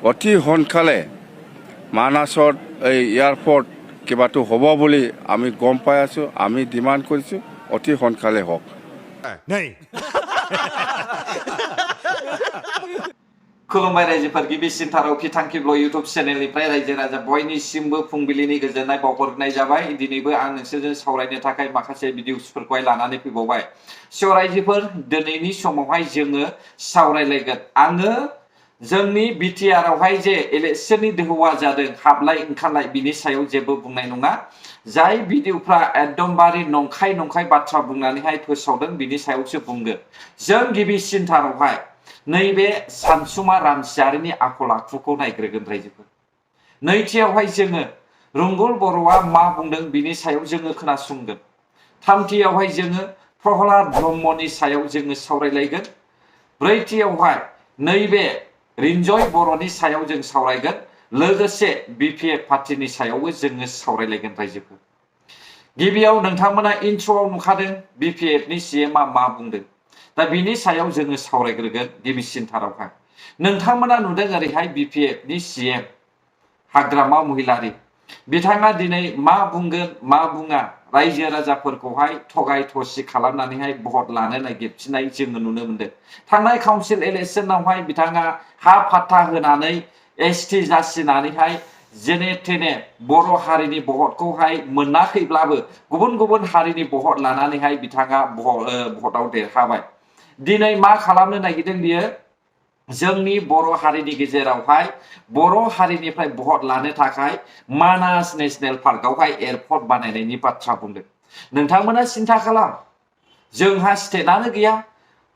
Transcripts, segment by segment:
অতি সোনকালে মানাসত এই এয়াৰপৰ্ট কিবাটো হ'ব বুলি আমি গম পাই আছোঁ আমি ডিমান্ড কৰিছোঁ অতি সোনকালে হওক खुलुमबाय रायजोफोर गिबिसिन थाराव फिथांखिब्ल इउटुब चेनेलनिफ्राय रायजो राजा बयनिसिमबो फुंबिलिनि गोजोननाय बावहरनाय जाबाय दिनैबो आं नोंसोरजों सावरायनो थाखाय माखासे भिडिअसफोरखौहाय लानानै फैबावबाय स' रायजोफोर दिनैनि समावहाय जोङो सावरायलायगोन आङो जोंनि बिटिआर आवहाय जे इलेक्शननि दोहौआ जादों हाबलाय ओंखारलाय बिनि सायाव जेबो बुंनाय नङा जाय भिडिअफ्रा एकदमबारे नंखाय बाथ्रा बुंनानैहाय फोसावदों बिनि सायावसो बुंगोन जों गिबिसिन थारावहाय नैबे सानसुमा रामसियारिनि आखल आखुखौ नायग्रोगोन रायजोफोर नैथियावहाय जोङो रुंगुल बर'आ मा बुंदों बिनि सायाव जोङो खोनासंगोन थामथियावहाय जोङो प्रहलाद ब्रह्मनि सायाव जोङो सावरायलायगोन ब्रैथियावहाय नैबे रिन्जय बर'नि सायाव जों सावरायगोन लोगोसे बिपिएफ पार्टिनि सायावबो जोङो सावरायलायगोन रायजोफोर गिबियाव नोंथांमोना इन्ट्र'आव नुखादों बिपिएफनि सीएमआ मा बुंदों दा बिनि सायाव जोङो सावरायग्रोगोन गिबिसिन थारावहाय नोंथांमोना नुदों ओरैहाय बिपिएफनि सीएम हाग्रामा महिलारि बिथाङा दिनै मा बुंगोन मा बुङा रायजो राजाफोरखौहाय थगाय थसि खालामनानैहाय भट लानो नागिरफिननाय जोङो नुनो मोनदों थांनाय काउन्सिल इलेक्शनावहाय बिथाङा हा फाट्टा होनानै एसटि जासिनानैहाय जेने थेने बर' हारिनि भटखौहाय मोनाखैब्लाबो गुबुन हारिनि भट लानानैहाय बिथाङा भटआव देरहाबाय दिनै मा खालामनो नागिरदों बियो जोंनि बर' हारिनि गेजेरावहाय बर' हारिनिफ्राय भट लानो थाखाय मानास नेशनेल पार्कआवहाय एयारपर्ट बानायनायनि बाथ्रा बुंदों नोंथांमोना सिन्था खालाम जोंहा स्टेटआनो गैया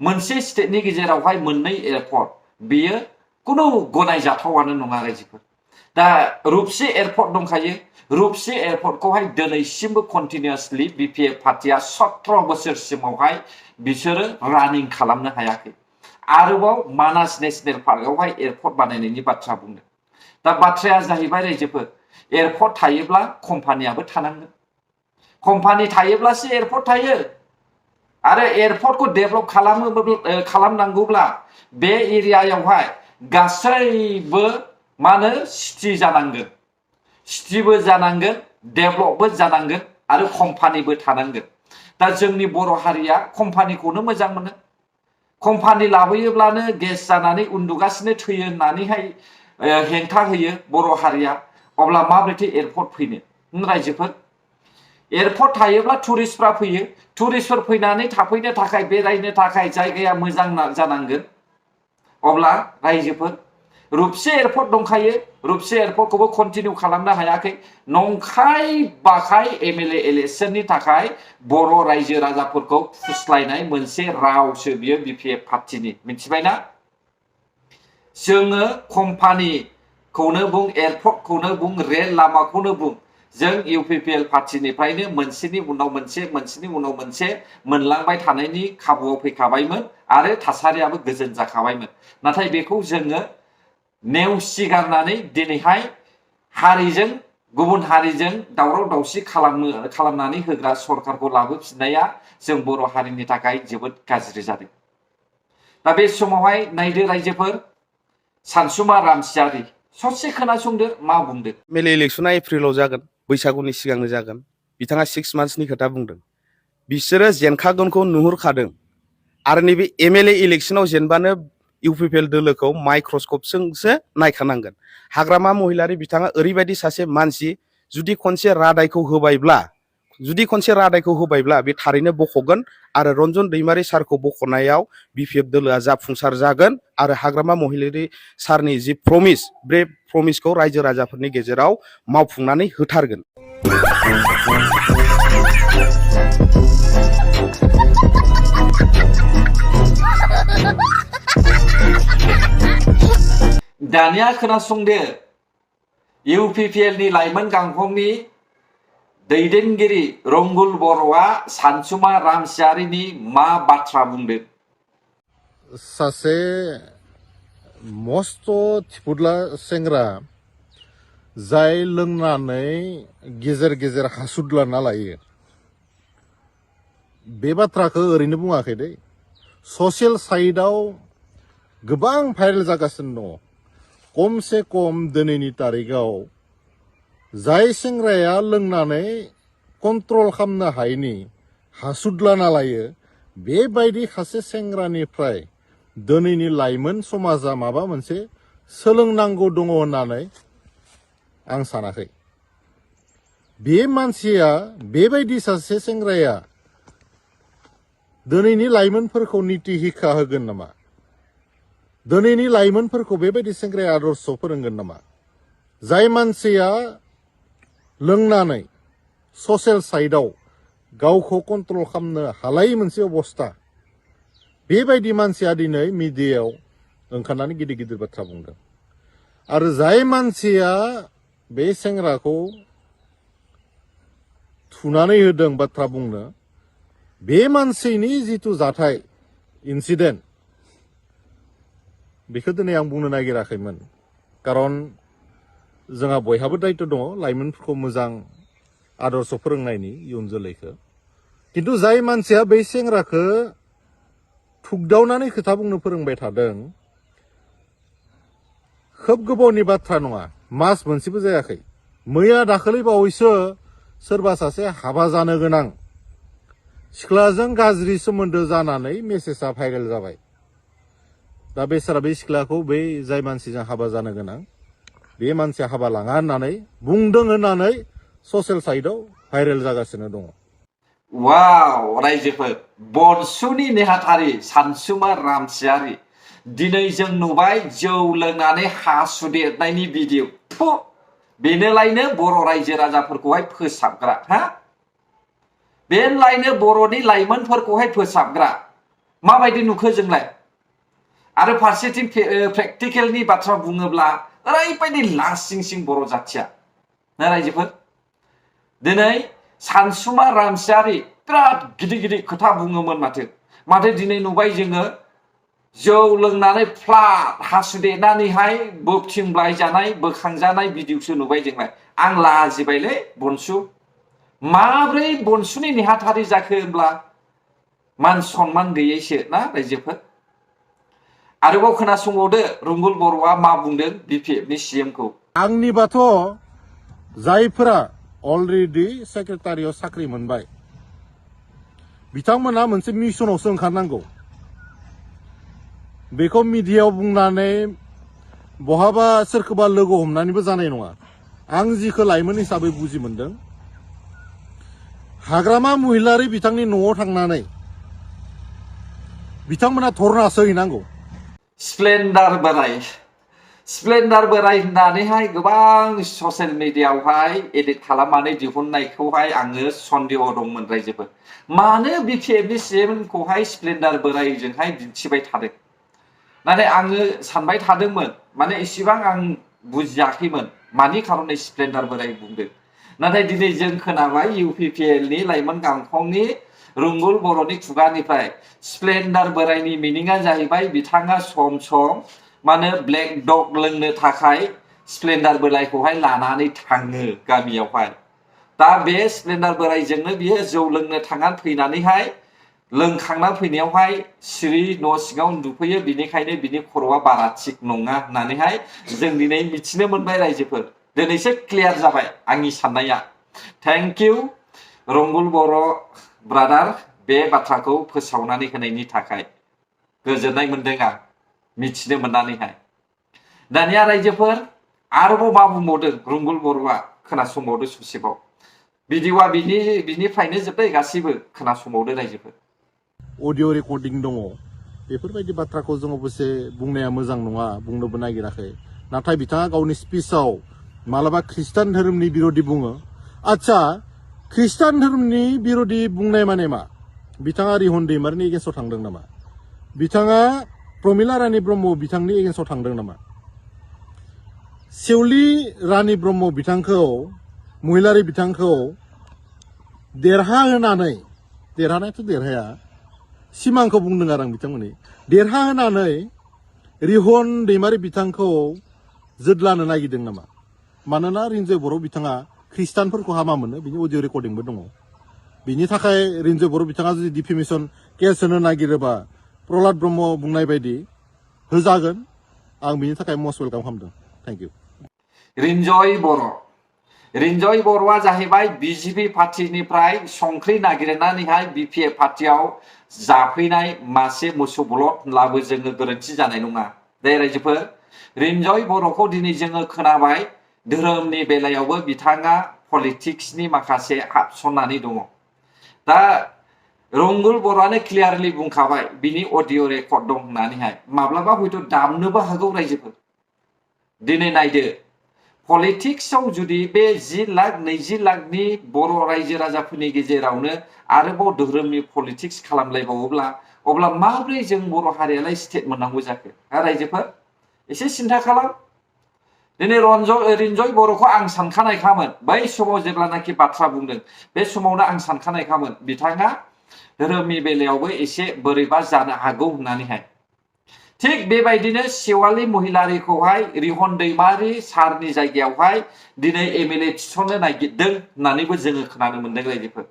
मोनसे स्टेटनि गेजेरावहाय मोननै एयारपर्ट बियो कुनु गनायजाथावानो नङा रायजोफोर दा रुपसि एयारपर्ट दंखायो रुपसि एयारपर्टखौहाय दिनैसिमबो कन्टिनिउसलि बिपिएफ पार्टिया 17 बोसोरसिमावहाय बिसोरो रानिं खालामनो हायाखै आरोबाव मानास नेशनेल पार्कआवहाय एयारपर्ट बानायनायनि बाथ्रा बुंदों दा बाथ्राया जाहैबाय रायजोफोर एयारपर्ट थायोब्ला कम्पानियाबो थानांगोन कम्पानि थायोब्लासो एयारपर्ट थायो आरो एयारपर्टखौ डेभेलप खालामनांगौब्ला बे एरियायावहाय गासैबो मानो सिटि जानांगोन सिटिबो जानांगोन डेभेलपबो जानांगोन आरो कम्पानिबो थानांगोन दा जोंनि बर' हारिया कम्पानिखौनो मोजां मोनो कम्पानि लाबोयोब्लानो गेस जानानै उन्दुगासिनो थैयो होननानैहाय हेंथा होयो बर' हारिया अब्ला माब्रैथो एयारपर्ट फैनो रायजोफोर एयारपर्ट थायोब्ला टुरिस्टफ्रा फैयो टुरिस्टफोर फैनानै थाफैनो थाखाय बेरायनो थाखाय जायगाया मोजां जानांगोन अब्ला रायजोफोर रुपसि एयारपर्ट दंखायो रुपसि एयारपर्टखौबो कन्टिनिउ खालामनो हायाखै नंखाय बाखाय एमएलए इलेक्शननि थाखाय बर' रायजो राजाफोरखौ फुस्लायनाय मोनसे रावसो बियो बिपिएफ पार्टिनि मिथिबायना जोङो कम्पानिखौनो बुं एयारपर्टखौनो बुं रेल लामाखौनो बुं जों इउपिपिएल पार्टिनिफ्रायनो मोनसेनि उनाव मोनसे मोनलांबाय थानायनि खाबुआव फैखाबायमोन आरो थासारियाबो गोजोन जाखाबायमोन नाथाय बेखौ जोङो नेवसिगारनानै दिनैहाय हारिजों गुबुन हारिजों दावराव दावसि खालामनानै होग्रा सरकारखौ लाबोफिननाया जों बर' हारिनि थाखाय जोबोद गाज्रि जादों दा बे समावहाय नायदो रायजोफोर सानसुमा रामसियारि ससे खोनासंदो मा बुंदों एमएलए इलेक्शना एप्रिलाव जागोन बैसागुनि सिगांनो जागोन बिथाङा 6 मान्थ्सनि खोथा बुंदों बिसोरो जेनखागोनखौ नुहुरखादों आरो नैबे एमएलए इलेक्शनाव जेनबानो इउपिपिएल दोलोखौ माइक्रस्कपजोंसो नायखानांगोन हाग्रामा महिलारि बिथाङा ओरैबायदि सासे मानसि जुदि खनसे रादायखौ होबायब्ला बे थारैनो बख'गोन आरो रन्जन दैमारि सारखौ बख'नायाव बिपिएफ दोलोआ जाफुंसार जागोन आरो हाग्रामा महिलारि सारनि जि प्रमिस बे प्रमिसखौ रायजो राजाफोरनि गेजेराव मावफुंनानै होथारगोन दानिया खोनासंदो इउपिपिएलनि लाइमोन गांखंनि दैदेनगिरि रंगुल बर'आ सानसुमा रामसियारिनि मा बाथ्रा बुंदों सासे मस्त थिफुदला सेंग्रा जाय लोंनानै गेजेर गेजेर हासुद्लाना लायो बे बाथ्राखौ ओरैनो बुङाखै दै ससियेल साइटआव गोबां भाइरेल जागासिनो दङ खमसे खम दिनैनि तारिखाव जाय सेंग्राया लोंनानै कन्ट्रल खालामनो हायैनि हासुद लाना लायो बेबायदि सासे सेंग्रानिफ्राय दिनैनि लाइमोन समाजा माबा मोनसे सोलोंनांगौ दङ होननानै आं सानाखै। बे मानसिया बेबायदि सासे सेंग्राया दिनैनि लाइमोनफोरखौ नीति हिक्षा होगोन नामा? दिनैनि लाइमोनफोरखौ बेबायदि सेंग्राया आदर्श फोरोंगोन नामा? जाय मानसिया लोंनानै ससियेल साइडआव गावखौ कन्ट्रल खालामनो हालायै मोनसे अबस्था, बेबायदि मानसिया दिनै मिडियायाव ओंखारनानै गिदिर गिदिर बाथ्रा बुंदों। आरो जाय मानसिया बे सेंग्राखौ थुनानै होदों बाथ्रा बुंनो, बे मानसिनि जिथु जाथाय इन्सिडेन्ट बेखौ दिनै आं बुंनो नागिराखैमोन, खारन जोंहा बयहाबो दायित्व दङ लाइमोनफोरखौ मोजां आदर्श फोरोंनायनि इयुन जोलैखौ। खिन्थु जाय मानसिया बै सेंग्राखौ थुगदावनानै खोथा बुंनो फोरोंबाय थादों, खोब गोबावनि बाथ्रा नङा, मास मोनसेबो जायाखै, मैया दाखालि बावैसो सोरबा सासे हाबा जानो गोनां सिख्लाजों गाज्रि सोमोन्दो जानानै मेसेजआ भाइरेल जाबाय। दा बेसारा बे सिख्लाखौ बै जाय मानसिजों हाबा जानो गोनां बे मानसिया हाबा लाङा होननानै बुंदों होननानै ससियेल साइडआव भाइरेल जागासिनो दङ। वाव रायजोफोर, बनसुनि नेहाथारि सानसुमा रामसियारि दिनै जों नुबाय जौ लोंनानै हासुदेरनायनि भिडिअ। बेनोलायनो बर' रायजो राजाफोरखौहाय फोसाबग्रा, हा? बेनोलायनो बर'नि लाइमोनफोरखौहाय फोसाबग्रा। माबायदि नुखो जोंलाय? आरो फारसेथिं प्रेक्टिकेलनि बाथ्रा बुङोब्ला ओरैबायदि लासिं सिं बर' जाथिया ना रायजोफोर। दिनै सानसुमा रामसियारि बिराद गिदिर गिदिर खोथा बुङोमोन माथो दिनै नुबाय जोङो जौ लोंनानै फ्लाट हासुदेरनानैहाय बोबथिंब्लाय जानाय बोखांजानाय भिडिअसो नुबाय जोंलाय। आं लाजिबायलै बनसु, माब्रै बनसुनि नेहाथारि जाखो होनब्ला मान सनमान गैयैसो ना रायजोफोर। आरोबाव खोनासंबावदो रुंगुल बर'आ मा बुंदों बिपिएफनि सिएमखौ। आंनिबाथ' जायफोरा अलरेडि सेक्रेटारियाव साख्रि मोनबाय बिथांमोना मोनसे मिशनावसो ओंखारनांगौ। बेखौ मिडियायाव बुंनानै बहाबा सोरखौबा लोगो हमनानैबो जानाय नङा। आं जिखौ लाइमोन हिसाबै बुजि मोनदों, हाग्रामा महिलारि बिथांनि न'आव थांनानै बिथांमोना धरनासो हैनांगौ। स्प्लेन्डार बोराय होननानैहाय गोबां ससियेल मिडियायावहाय एडिट खालामनानै दिहुननायखौहाय आङो सन्देह दंमोन रायजोफोर। मानो बिपिएफनि सिएमखौहाय स्प्लेन्डार बोरायजोंहाय दिन्थिबाय थादों? नाथाय आङो सानबाय थादोंमोन, माने इसेबां आं बुजियाखैमोन मानि खारनै स्प्लेन्डार बोराय बुंदों। नाथाय दिनै जों खोनाबाय इउपिपिएलनि लाइमोन गांखंनि रुंगुल बर'नि खुगानिफ्राय स्प्लेन्डार बोरायनि मिनिङा जाहैबाय बिथाङा सम सम माने ब्लेक डग लोंनो थाखाय स्प्लेन्डार बोरायखौहाय लानानै थाङो गामियावहाय। दा बे स्प्लेन्डार बोरायजोंनो बियो जौ लोंनो थांनानै फैनानैहाय लोंखांनानै फैनायावहाय सिरि न' सिङाव उन्दुफैयो, बिनिखायनो बिनि खर'आ बारा थिग नङा होननानैहाय जों दिनै मिथिनो मोनबाय रायजोफोर। दिनैसो क्लियार जाबाय आंनि साननाया। थेंक इउ रुंगुल बर' ब्रादार, बे बाथ्राखौ फोसावनानै होनायनि थाखाय गोजोननाय मोनदों आं मिथिनो मोननानैहाय। दानिया रायजोफोर आरोबाव मा बुंबावदों रुंगुल बर'आ, खोनासंबावदो ससेबाव। भिडिअआ बिनिफ्रायनो जोब्बाय गासैबो, खोनासंबावदो रायजोफोर। अडिअ रेकर्डिं दङ, बेफोरबायदि बाथ्राखौ जों अबसे बुंनाया मोजां नङा, बुंनोबो नागिराखै। नाथाय बिथाङा गावनि स्पिचआव मालाबा ख्रिस्टान धोरोमनि बिर'धि बुङो। आच्छा, ख्रिस्टान धोरोमनि बिर'धि बुंनाय माने मा? बिथाङा रिहन दैमारिनि एगेन्स्टआव थांदों नामा? बिथाङा प्रमिला रानी ब्रह्म बिथांनि एगेन्स्टआव थांदों नामा? सेवलि रानी ब्रह्म बिथांखौ, महिलारि बिथांखौ देरहाहोनानै, देरहानायाथ' देरहाया, सिमांखौ बुंदों आरो आं बिथांमोननि, देरहाहोनानै रिहन दैमारि बिथांखौ जोदलानो नागिरदों नामा? मानोना रिन्जय बर' बिथाङा ख्रिस्टानफोरखौ हामा मोनो, बिनि अडिअ रेकर्डिंबो दङ। बिनि थाखाय रिन्जय बर' बिथाङा जुदि डिफेमेसन केस होनो नागिरोबा प्रहलाद ब्रह्म बुंनाय बायदि होजागोन। आं बिनि थाखाय मस्ट वेलकाम खालामदों। थैंक यू रिन्जय बर'आ जाहैबाय बिजेपि पार्टीनिफ्राय संख्रि नागिरनानैहाय बिपिएफ पार्टीयाव जाफैनाय मासे मोसौ बलद होनब्लाबो जोङो गोरोन्थि जानाय नङा दे रायजोफोर रिन्जय बर'खौ दिनै जोङो खोनाबाय धोरोमनि बेलायावबो बिथाङा पलिटिक्सनि माखासे हाबसननानै दङ दा रंगुल बर'आनो क्लियारलि बुंखाबाय बिनि अडिअ रेकर्ड दं होननानैहाय माब्लाबा हयथ' दामनोबो हागौ रायजोफोर दिनै नायदो पलिटिक्सआव जुदि बे 10 लाख 20 लाखनि बर' रायजो राजाफोरनि गेजेरावनो आरोबाव धोरोमनि पलिटिक्स खालामलायबावोब्ला अब्ला माब्रै जों बर' हारियालाय स्टेट मोननांगौ जाखो रायजोफोर एसे सिन्था खालाम दिनै रिन्जय बर'खौ आं सानखानायखामोन बै समाव जेब्लानाखि बाथ्रा बुंदों बे समावनो आं सानखानायखामोन बिथाङा धोरोमनि बेलायावबो एसे बोरैबा जानो हागौ होननानैहाय थिग बेबायदिनो सेवालि महिलारिखौहाय रिहन दैमारि सारनि जायगायावहाय दिनै एमएलए थिसननो नागिरदों होननानैबो जोङो खोनानो मोनदों रायजोफोर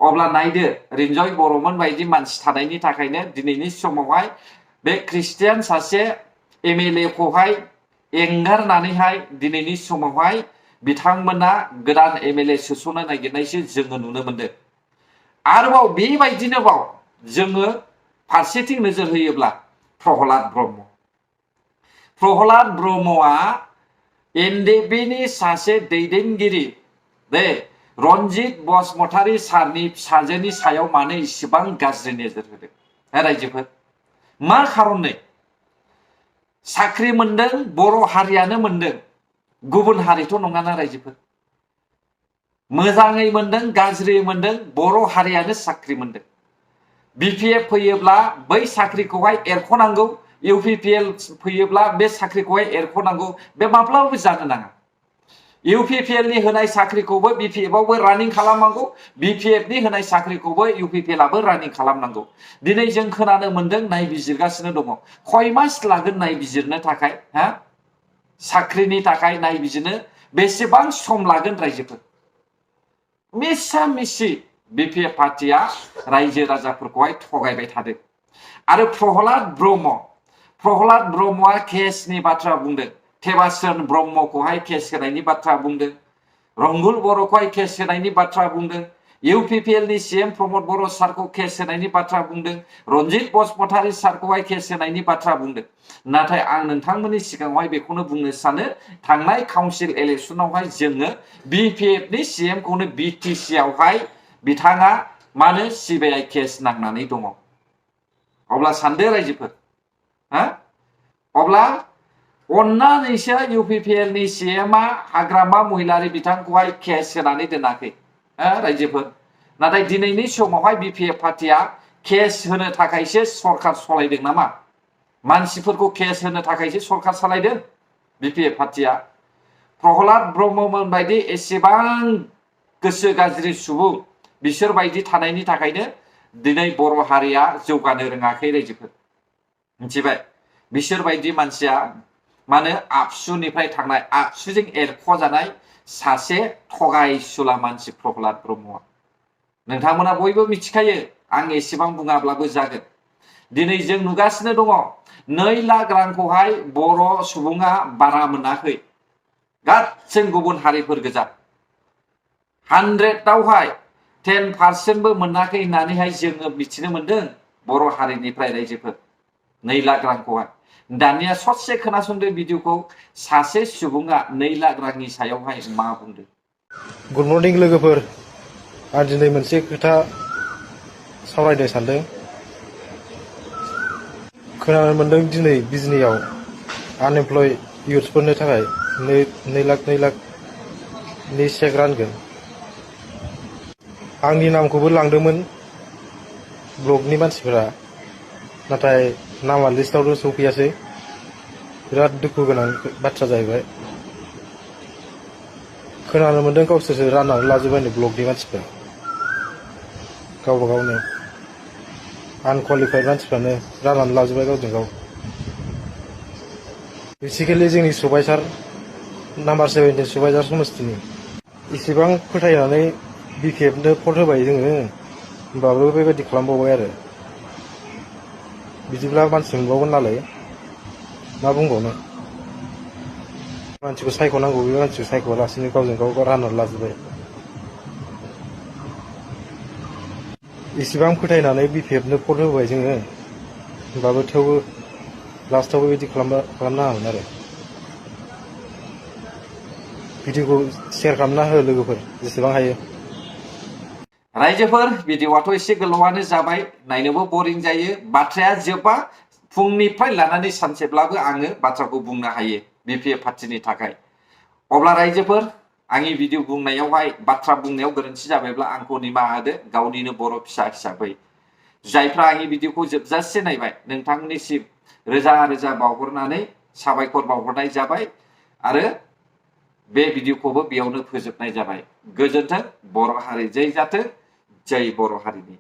अब्ला नायदो रिन्जय बर'मोन बायदि मानसि थानायनि थाखायनो दिनैनि समावहाय बे ख्रिस्टियान सासे एमएलए खौहाय एंगारनानैहाय दिनैनि समावहाय बिथांमोना गोदान एमएलए सोसननो नागिरनायसो जोङो नुनो मोनदों आरोबाव बेबायदिनो बाव जोङो फारसेथिं नोजोर होयोब्ला प्रहलाद ब्रह्मआ एनडिएफबिनि सासे दैदेनगिरि बे रनजित बसुमतारी सारनि फिसाजोनि सायाव मानो इसेबां गाज्रि नोजोर होदों रायजोफोर मा खारनै साख्रि मोनदों बर' हारियानो मोनदों गुबुन हारिथ' नङाना रायजोफोर मोजाङै मोनदों गाज्रि मोनदों बर' हारियानो साख्रि मोनदों बिपिएफ फैयोब्ला बै साख्रिखौहाय एरख'नांगौ इउपिपिएल फैयोब्ला बे साख्रिखौहाय एरख'नांगौ बे माब्लाबाबो जानो नाङा इउपिपिएलनि होनाय साख्रिखौबो बिपिएफआवबो रानिं खालामनांगौ बिपिएफनि होनाय साख्रिखौबो इउपिपिएलआबो रानिं खालामनांगौ दिनै जों खोनानो मोनदों नायबिजिरगासिनो दङ खय मास लागोन नायबिजिरनो थाखाय साख्रिनि थाखाय नायबिजिरनो बेसेबां सम लागोन रायजोफोर मिसा मिसि बिपिएफ पार्टीया रायजो राजाफोरखौहाय थगायबाय थादों आरो प्रहलाद ब्रह्मआ केसनि बाथ्रा बुंदों टेबासन ब्रह्मखौहाय केस होनायनि बाथ्रा बुंदों रंगुल बर'खौहाय केस होनायनि बाथ्रा बुंदों इउपिपिएलनि सीएम प्रमद बर' सारखौ केस होनायनि बाथ्रा बुंदों रनजित बसुमतारी सारखौहाय केस होनायनि बाथ्रा बुंदों नाथाय आं नोंथांमोननि सिगाङावहाय बेखौनो बुंनो सानो थांनाय काउन्सिल इलेक्सनावहाय जोङो बिपिएफनि सीएमखौनो बिटिसि आवहाय बिथाङा मानो सिबिआइ केस नांनानै दङ अब्ला सानदो रायजोफोर अब्ला अन्नानैसो इउपिपिएलनि सीएमआ हाग्रामा महिलारि बिथांखौहाय केस होनानै दोनाखै रायजोफोर नाथाय दिनैनि समावहाय बिपिएफ पार्टीया केस होनो थाखायसो सरकार सालायदों नामा मानसिफोरखौ केस होनो थाखायसो सरकार सालायदों बिपिएफ पार्टीया प्रहलाद ब्रह्ममोन बायदि एसेबां गोसो गाज्रि सुबुं बिसोर बायदि थानायनि थाखायनो दिनै बर' हारिया जौगानो रोङाखै रायजोफोर मिथिबाय बिसोर बायदि मानसिया माने आबसुनिफ्राय थांनाय आबसुजों एरख'जानाय सासे थगायसुला मानसि प्रहलाद ब्रह्मआ नोंथांमोना बयबो मिथिखायो आं एसेबां बुङाब्लाबो जागोन दिनै जों नुगासिनो दङ 2 लाख रांखौहाय बर' सुबुङा बारा मोनाखै गासै गुबुन हारिफोर गोजा 100आवहाय 10% मोनाखै होननानैहाय जोङो मिथिनो मोनदों बर' हारिनिफ्राय रायजोफोर 2 लाख रांखौहाय दानिया ससे खोनासंदो भिडिअखौ सासे सुबुङा 2 लाख रांनि सायावहाय मा बुंदों गुड मर्निं लोगोफोर आं दिनै मोनसे खोथा सावरायनो सानदों खोनानो मोनदों दिनै बिजनीआव आनएमप्लय इयुथ्सफोरनि थाखाय 2 लाखनि चेक रानगोन आंनि नामखौबो लांदोंमोन ब्लकनि मानसिफोरा नाथाय नामा लिस्टआवथ' सौफैयासै बिराद दुखु गोनां बाथ्रा जाहैबाय खोनानो मोनदों गावसोरसो राननानै लाजोबबायनो ब्लकनि मानसिफोरा गावबा गावनो आनक्वालिफाइड मानसिफ्रानो राननानै लाजोबबाय गावजों गाव बेसिकेलि जोंनि सुबाइसार नाम्बार 17 सुबाइसार समस्तिनि इसेबां फोथायनानै बिपिएफनो भट होबाय जोङो होमबाबो बेबायदि खालामबावबाय आरो बिदिब्ला मानसि मोनबावगोन नालाय मा बुंबावनो मानसिखौ सायख'नांगौ बे मानसिखौ सायख'वालासिनो गावजों गाव रानना लाजोब्बाय इसिबां फोथायनानै बिपिएफनो भट होबाय जोङो होमबाबो थेवबो लास्टआव बेबायदि खालामनाङामोन आरो भिडिअखौ शेयार खालामना हो लोगोफोर जेसेबां हायो रायजोफोर भिडिअआथ' एसे गोलावानो जाबाय नायनोबो बरिं जायो बाथ्राया जोबा फुंनिफ्राय लानानै सानसेब्लाबो आङो बाथ्राखौ बुंनो हायो बिपिएफ पार्टिनि थाखाय अब्ला रायजोफोर आंनि भिडिअ बुंनायावहाय बाथ्रा बुंनायाव गोरोन्थि जाबायब्ला आंखौ निमाहा होदो गावनिनो बर' फिसा हिसाबै जायफ्रा आंनि भिडिअखौ जोबजासे नायबाय नोंथांनिसिम रोजा रोजा बावहरनानै साबायखर बावहरनाय जाबाय आरो बे भिडिअखौबो बेयावनो फोजोबनाय जाबाय गोजोन्थों बर' हारि जै जाथों जै बर' हारिनि